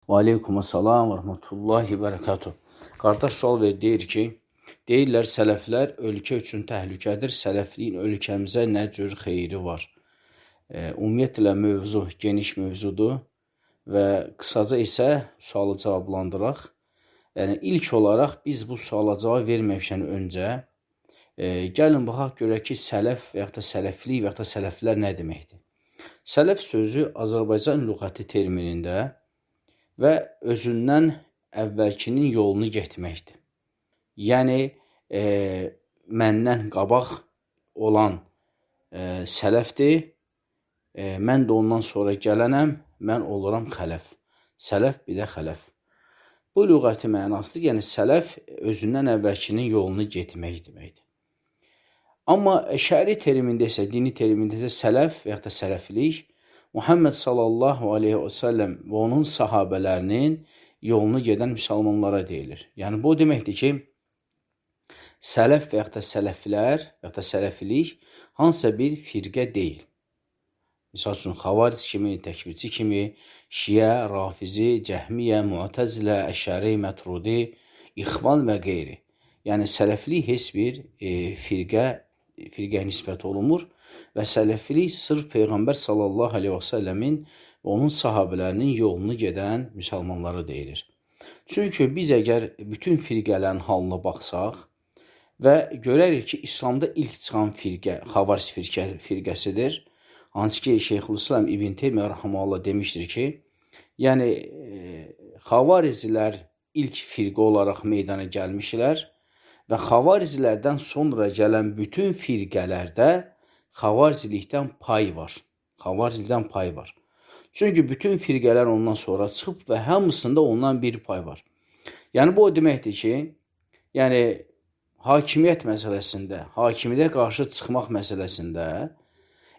Və aleykumussalam və rəhmətullahi və bərəkatuh. Qardaş sual verir, deyir ki, deyirlər sələflər ölkə üçün təhlükədir, sələfliyin ölkəmizə nə cür xeyri var? Ümumiyyətlə mövzu geniş mövzudur və qısaca isə sualı cavablandıraq. Yəni ilk olaraq biz bu suala cavab verməmişdən öncə gəlin baxaq görək ki, sələf və yaxud da sələflik və yaxud da sələflər nə deməkdir? Sələf sözü Azərbaycan lüğəti terminində və özündən əvvəlkinin yolunu getməkdir. Yəni məndən qabaq olan sələfdir, mən də ondan sonra gələnəm, mən oluram xələf. Sələf bir də xələf. Bu lüğəti mənasıdır, yəni sələf özündən əvvəlkinin yolunu getmək deməkdir. Amma şəri termində isə, dini termində isə sələf və yaxud da sələflik Muhammed sallallahu aleyhi və səlləm və onun sahabələrinin yolunu gedən müsəlmanlara deyilir. Yəni bu deməkdir ki, sələf və yaxud da sələflər və yaxud da sələfilik hansısa bir firqə deyil. Misal üçün, xavaric kimi, təkvirçi kimi, şiə, rafizi, cəhmiyə, mu'təzilə, əşəri, mətrudi, ixvan və qeyri. Yəni sələflik heç bir firqəyə nisbət olunmur və sələfilik sırf Peyğəmbər sallallahu aleyhi və səlləmin və onun sahabələrinin yolunu gedən müsəlmanlara deyilir. Çünki biz əgər bütün firqələrin halına baxsaq və görərik ki, İslamda ilk çıxan firqə Xavaric firqəsidir. Hansı ki, Şeyxülislam İbn Teymiyyə rahimehullah demişdir ki, yəni Xavariclər ilk firqə olaraq meydana gəlmişlər və xavaricilərdən sonra gələn bütün firqələrdə xavaricilikdən pay var. Xavaricilikdən pay var. Çünki bütün firqələr ondan sonra çıxıb və hamısında ondan bir pay var. Yəni bu o deməkdir ki, yəni hakimiyyət məsələsində, hakimiyyətə qarşı çıxmaq məsələsində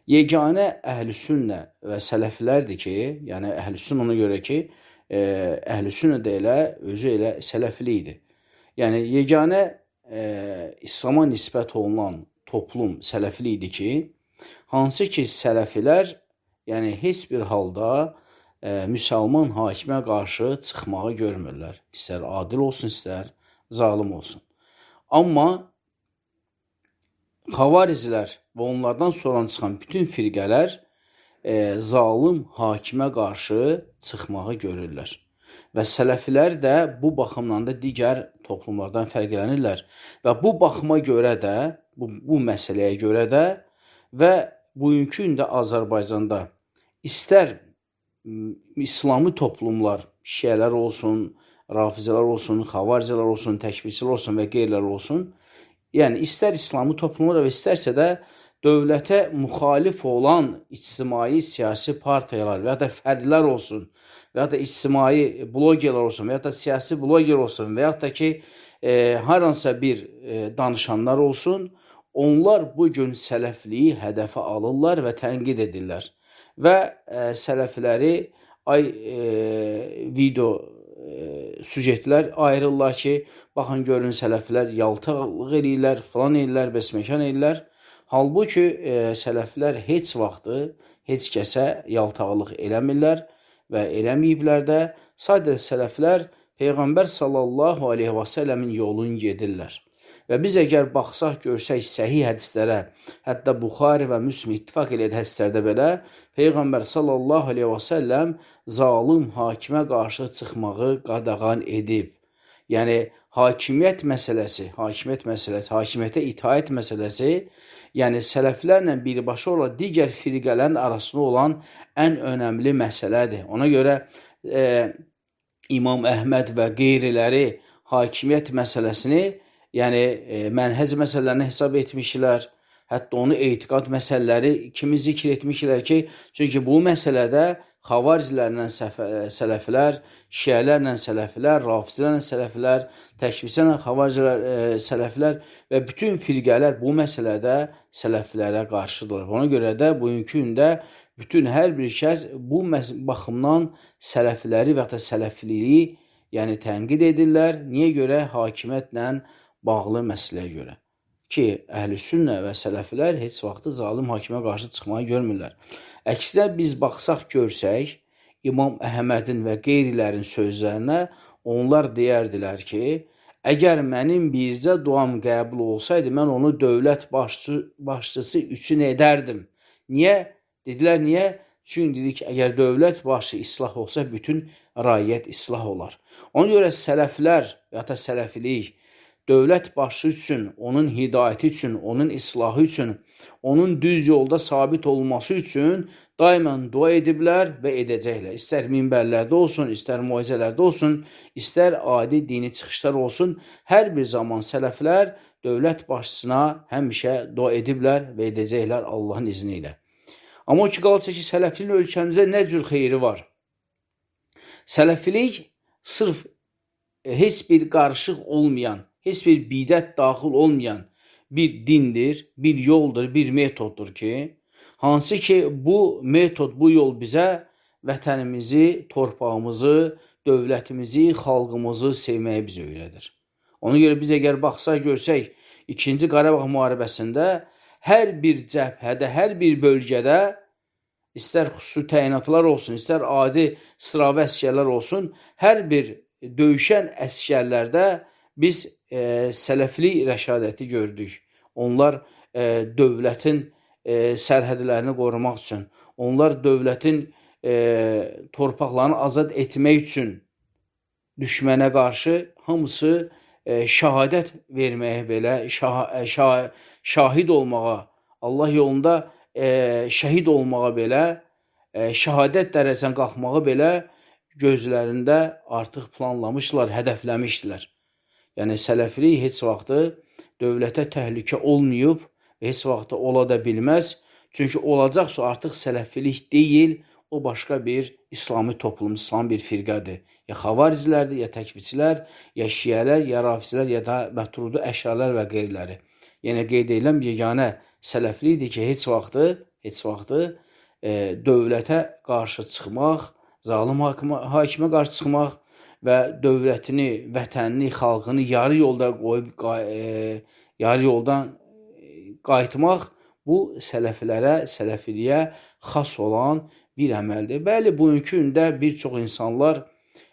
yeganə əhl-i-sünnə və sələflərdir ki, yəni əhl-i-sünnə ona görə ki, əhl-i-sünnə də elə özü elə sələfli idi. Yəni yeganə İslama nisbət olunan toplum sələfli idi ki, hansı ki sələfilər, yəni heç bir halda müsəlman hakimə qarşı çıxmağı görmürlər. İstər adil olsun, istər zalim olsun. Amma xavariclər və onlardan sonra çıxan bütün firqələr zalim hakimə qarşı çıxmağı görürlər. Və sələfilər də bu baxımdan da digər toplumlardan fərqlənirlər. Və bu baxıma görə də, bu məsələyə görə də və bugünkü gündə Azərbaycanda istər İslami toplumlar, şiələr olsun, rafizələr olsun, xavaricilər olsun, təkfirçilər olsun və qeyrilər olsun, yəni istər İslami toplumlar və istərsə də dövlətə müxalif olan ictimai siyasi partiyalar və ya da fərdlər olsun, və ya da ictimai blogerlər olsun, və ya da siyasi bloger olsun, və ya da ki, hər hansısa bir danışanlar olsun, onlar bu gün sələfliyi hədəfə alırlar və tənqid edirlər. Və sələfləri video süjetlər ayırırlar ki, baxın görün sələflər yaltaqlıq eləyirlər, filan eləyirlər, besməkan eləyirlər. Halbuki sələflər heç vaxtı heç kəsə yaltaqlıq eləmirlər və eləməyiblər də. Sadəcə sələflər Peyğəmbər sallallahu aleyhi və səlləmin yolunu gedirlər. Və biz əgər baxsaq, görsək səhih hədislərə, hətta Buxari və Müslim ittifaq elədiyi hədislərdə belə Peyğəmbər sallallahu aleyhi və səlləm zalım hakimə qarşı çıxmağı qadağan edib. Yəni hakimiyyət məsələsi, hakimiyyətə itaət məsələsi, yəni sələflərlə birbaşa olan digər firqələrin arasında olan ən önəmli məsələdir. Ona görə İmam Əhməd və qeyriləri hakimiyyət məsələsini, yəni mənhəc məsələlərini hesab etmişlər. Hətta onu etiqad məsələləri kimi zikr etmişlər ki, çünki bu məsələdə xavaricilərlə sələflər, şiələrlə sələflər, rafizilərlə sələflər, təkfirçilərlə xavaricilər, sələflər və bütün firqələr bu məsələdə sələflərə qarşıdırlar. Ona görə də bugünkü gündə bütün hər bir kəs bu baxımdan sələfləri və ya da sələfliliyi, yəni tənqid edirlər. Niyə görə? Hakimiyyətlə bağlı məsələyə görə. Ki, əhl-i sünnə və sələflər heç vaxtı zalim hakimə qarşı çıxmağı görmürlər. Əksinə biz baxsaq, görsək, İmam Əhmədin və qeyrilərin sözlərinə, onlar deyərdilər ki, əgər mənim bircə duam qəbul olsaydı, mən onu dövlət başçısı üçün edərdim. Niyə? Dedilər, niyə? Çünki dedik, əgər dövlət başı islah olsa, bütün raiyyət islah olar. Ona görə sələflər, ya da sələfilik, dövlət başı üçün, onun hidayəti üçün, onun islahı üçün, onun düz yolda sabit olması üçün daimən dua ediblər və edəcəklər. İstər minbərlərdə olsun, istər moizələrdə olsun, istər adi dini çıxışlar olsun, hər bir zaman sələflər dövlət başçısına həmişə dua ediblər və edəcəklər Allahın izni ilə. Amma o ki, qalsa ki, sələfliyin ölkəmizə nə cür xeyri var? Sələfilik sırf heç bir qarışıq olmayan, heç bir bidət daxil olmayan bir dindir, bir yoldur, bir metoddur ki, hansı ki bu metod, bu yol bizə vətənimizi, torpağımızı, dövlətimizi, xalqımızı sevməyi bizə öyrədir. Ona görə biz əgər baxsaq, görsək, 2-ci Qarabağ müharibəsində hər bir cəbhədə, hər bir bölgədə istər xüsusi təyinatlar olsun, istər adi sıravi əsgərlər olsun, hər bir döyüşən əsgərlərdə biz sələflik rəşadəti gördük. Onlar dövlətin sərhədlərini qorumaq üçün, onlar dövlətin torpaqlarını azad etmək üçün düşmənə qarşı hamısı şəhadət verməyə belə, şahid olmağa, Allah yolunda şəhid olmağa belə, şəhadət dərəcəsinə qalxmağı belə gözlərində artıq planlamışlar, hədəfləmişdilər. Yəni sələflik heç vaxtı dövlətə təhlükə olmayıb və heç vaxtı ola da bilməz. Çünki olacaqsa artıq sələfilik deyil, o başqa bir İslami toplum, İslam bir firqədir. Ya xavarizlərdir, ya təkfirçilər, ya şiələr, ya rafizlər, ya da məturudu əşarilər və qeyriləri. Yenə qeyd edirəm, yeganə sələflikdir ki, heç vaxtı dövlətə qarşı çıxmaq, zalim hakimə qarşı çıxmaq və dövlətini, vətənini, xalqını yarı yolda qoyub, yarı yoldan qayıtmaq bu sələflərə, sələfiliyə xas olan bir əməldir. Bəli, bugünkü gündə bir çox insanlar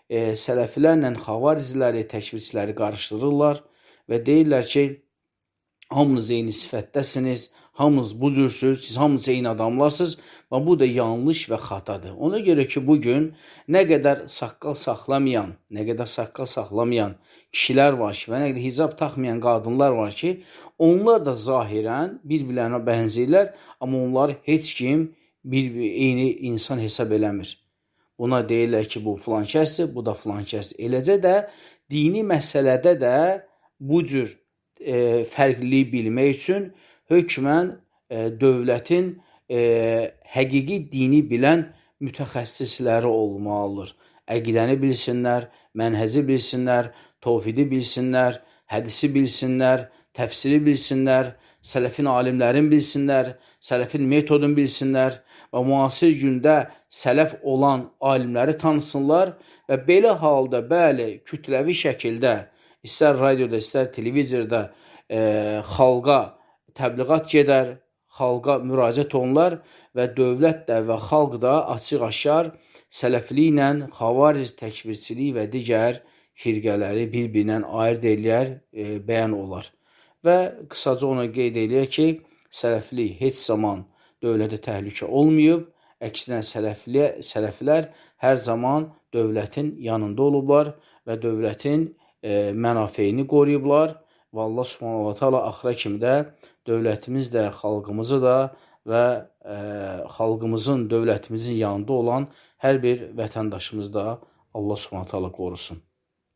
sələflərlə xavarizləri, təkfirçiləri qarışdırırlar və deyirlər ki, hamınız eyni sifətdəsiniz, hamınız bu cürsünüz, siz hamınız eyni adamlarsınız və bu da yanlış və xatadır. Ona görə ki, bugün nə qədər saqqal saxlamayan, kişilər var ki və nə qədər hicab taxmayan qadınlar var ki, onlar da zahirən bir-birlərinə bənzəyirlər, amma onlar heç kim bir eyni insan hesab eləmir. Buna deyirlər ki, bu filan kəsdir, bu da filan kəsdir. Eləcə də dini məsələdə də bu cür fərqliliyi bilmək üçün hökmən dövlətin həqiqi dini bilən mütəxəssisləri olmalıdır. Əqidəni bilsinlər, mənhəzi bilsinlər, tovhidi bilsinlər, hədisi bilsinlər, təfsiri bilsinlər, sələfin alimlərini bilsinlər, sələfin metodunu bilsinlər və müasir gündə sələf olan alimləri tanısınlar və belə halda, bəli, kütləvi şəkildə istər radioda, istər televizorda xalqa təbliğat gedər, xalqa müraciət olunlar və dövlət də və xalq da açıq-aşkar sələfliklə xavariz, təkfirçilik və digər firqələri bir-birindən ayırd eləyər, bəyan olar. Və qısaca onu qeyd eləyək ki, sələflik heç zaman dövlətə təhlükə olmayıb, əksinə sələflər hər zaman dövlətin yanında olublar və dövlətin mənafeyini qoruyublar və Allah Subhanahu va Taala axıra kimi də dövlətimiz də, xalqımızı da və xalqımızın, dövlətimizin yanında olan hər bir vətəndaşımızı da Allah Subhanahu taala qorusun.